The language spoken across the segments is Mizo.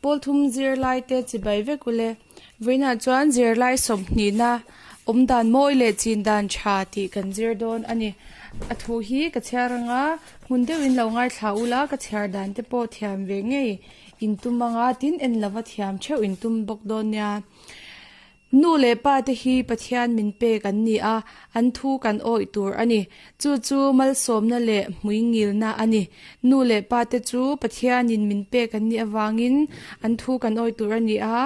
Pawlthum zirlaite chibai vek ule. Vawiinah chuan zirlai sawmhnihna awmdan mawi leh chindan tha tih kan zir dawn a ni. A thu hi ka chhiar anga hmun deuhin lo ngaithla ula ka chhiar dan te pawh thiam ve ngei in tum anga tin en lova thiam theuh in tum bawk dawn nia. Nu leh pa te hi Pathian min pek an ni a, an thu kan awih tur a ni. Chu chu malsawmna leh hmuingilna a ni. Nu leh pa te chu Pathianin min pek an nih avangin an thu kan awih tur a ni a,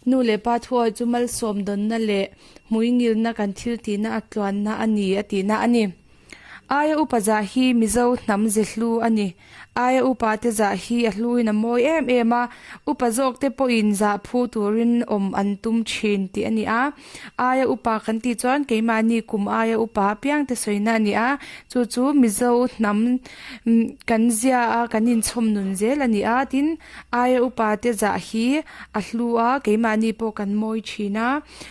nu leh pa thu awih chu malsawm dawnna leh hmuingilna kan thil tihna a tluanna a ni a tihna a ni. Aia upa zah hi Mizo hnam ze hlu a ni. Aia upa te zah hi a hluin a mawi em em a, upa zawk te pawhin zah phu turin awm an tum thin tih a ni a. Aia upa kan tih chuan keimahni kum aia upa apiang te sawina a ni a, chu chu Mizo hnam kan zia a kan inchhawm nun zel a ni a, tin aia upa te zah hi a hlu a, keimahni pawh kan mawi thin a.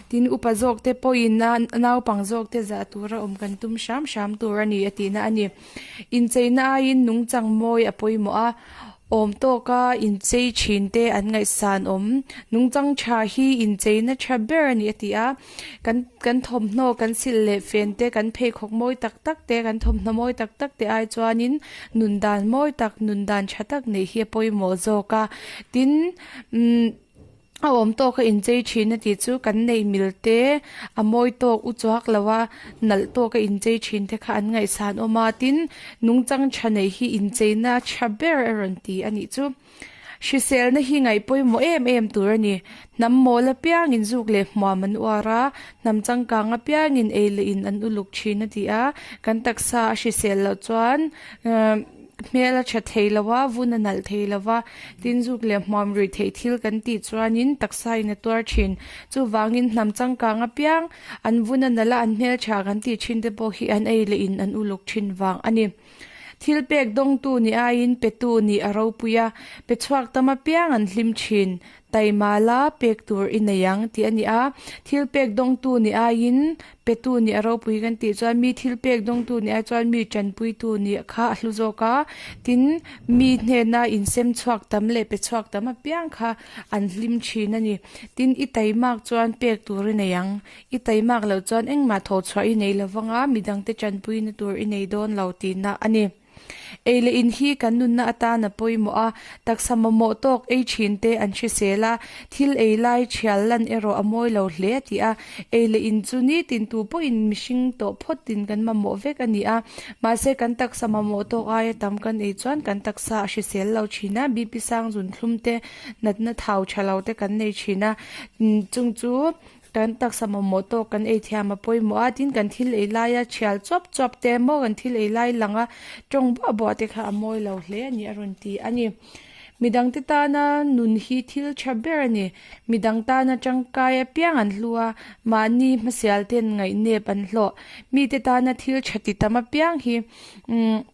Tin, upa zawkte pawhin a naupang zawkte zah tura awm kan tum hram hram tur a ni a tihna a ni. Incheina aiin nungchang mawi a pawimawh a, awm tawka inchei thinte an ngaihsan awm. Nungchang tha hi incheina tha ber a ni a ti a, kan kan thawmhnaw kan silh leh fen te, kan pheikhawk mawi tak tak te, kan thawmhnaw mawi tak tak te ai chuanin nun dan mawi tak, nun dan tha tak neih hi a pawimawh zawk a. Tin, umm. A awm tawk a inchei thin a tih chu kan neih mil te a mawi tawk u chuak lo a nalh tawk a inchei thin te kha an ngaihsan awm a tin nungchang tha neih hi incheina tha ber a rawn ti a nih chu. Hriselna hi ngaih pawimawh em em tur a ni. Hnam mawl apiangin zuk leh hmuam an uar a, hnam changkang apiangin ei leh in an uluk thin a ti a, kan taksa a hrisel loh chuan Hmel a tha thei lo a, vun a nalh thei lo va, tin zuk leh hmuam ruih theih thil kan tih chuanin taksa in a tuar thin. Chuvangin hnam changkang apiang an vun a nalh a, an hmel tha kan tih thin te pawh hi an ei leh in an uluk thin vang a ni. Thil pek dawngtu nih aiin petu nih a ropui a, pe chhuak tam apiang an hlim thin. Taima la pek tur i nei ang tih a ni a, thil pek dawngtu nih aiin petu nih a ropui kan tih chuan mi thil pek dawngtu nih ai chuan mi tanpuitu nih kha a hlu zawk a, tin mi hnena insem chhuak tam leh pe chhuak tam apiang kha an hlim thin a ni. Tin i taimak chuan pek tur i nei ang, i taimak loh chuan engmah thawh chhuah i nei lovang a, midangte tanpuina tur i nei dawn lo tihna a ni. Ei leh in hi kan nunna atan a pawimawh a, taksa mamawh tawk ei thin te an hrisel a, thil ei lai thial lan erawh a mawi lo hle a ti a. Ei leh in chu nitin tu pawhin mihring tawh phawt tin kan mamawh vek a ni a, mahse kan taksa mamawh tawk aia tam kan ei chuan kan taksa a hrisel lo thin a, BP sang zunthlum te, natna thau tha lo te kan nei thin a, chung chu Kan taksa mamawh tawk kan ei thiam a pawimawh a, tin kan thil ei laia thial chuap chuap te emaw kan thil ei lai langa tawng buah buah te kha a mawi lo hle a ni a rawn ti a ni. Midangte tana nun hi thil tha ber a ni. Midang tana tangkai apiang an hlu a, mahni hmasial ten ngaihnep an hlawh. Mite tana thil tha ti tam apiang hi umm.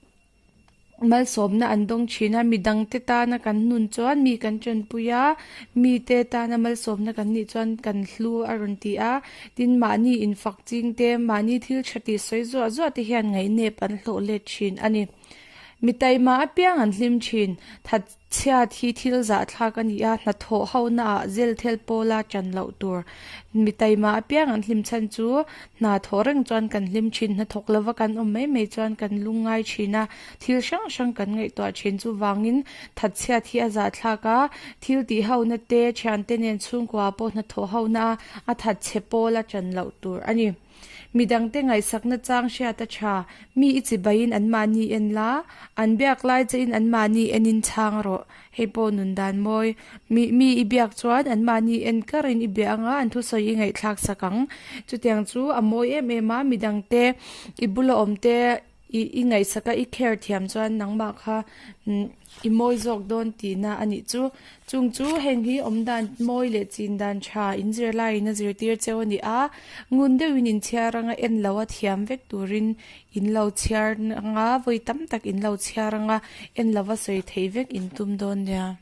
Malsawmna an dawng thin a, midangte tana kan nun chuan mi kan tanpui a, mite tana malsawmna kan nih chuan kan hlu a rawn ti a, tin mahni infak ching te, mahni thil tha tih sawi zuah zuah te hian ngaihnep an hlawh let thin a ni. Mi taima apiang an hlim thin, that Chhiat hi thil zahthlak a ni a, hnathawh hona ah zel thel pawla ṭan loh tur. Mi taima apiang an hlim chhan chu hna thawh reng chuan kan hlim ṭhin, hnathawk lova kan awm mai mai chuan kan lungngai ṭhin a, thil hrang hrang kan ngaihtuah ṭhin. Chuvangin thatchhiat hi a zahthlak a, thil tih hona te, ṭhiante nen chhungkua pawh hnathawh hona a thatchhe pawla ṭan loh tur a ni. Midangte ngaihsakna chang hriat a tha, mi i chibaiin anmahni en la, an biak lai chein anmahni enin chhang rawh. Hei pawh nun dan mawi. Mi mi i biak chuan anmahni en karin i bia anga an thusawi i ngaihthlak sak ang. Chutiang chu a mawi em em a, midangte i bula awmte I i ngaihsak a, i care thiam chuan nangmah kha i mawi zawk dawn tihna a nih chu. Chung chu heng hi awm dan mawi leh chin dan tha in zirlaiin a zirtir cheu a ni a, ngun deuhin in chhiar anga en lo a thiam vek turin in lo chhiar anga vawi tam tak in lo chhiar anga en lova sawi theih vek in tum dawn nia.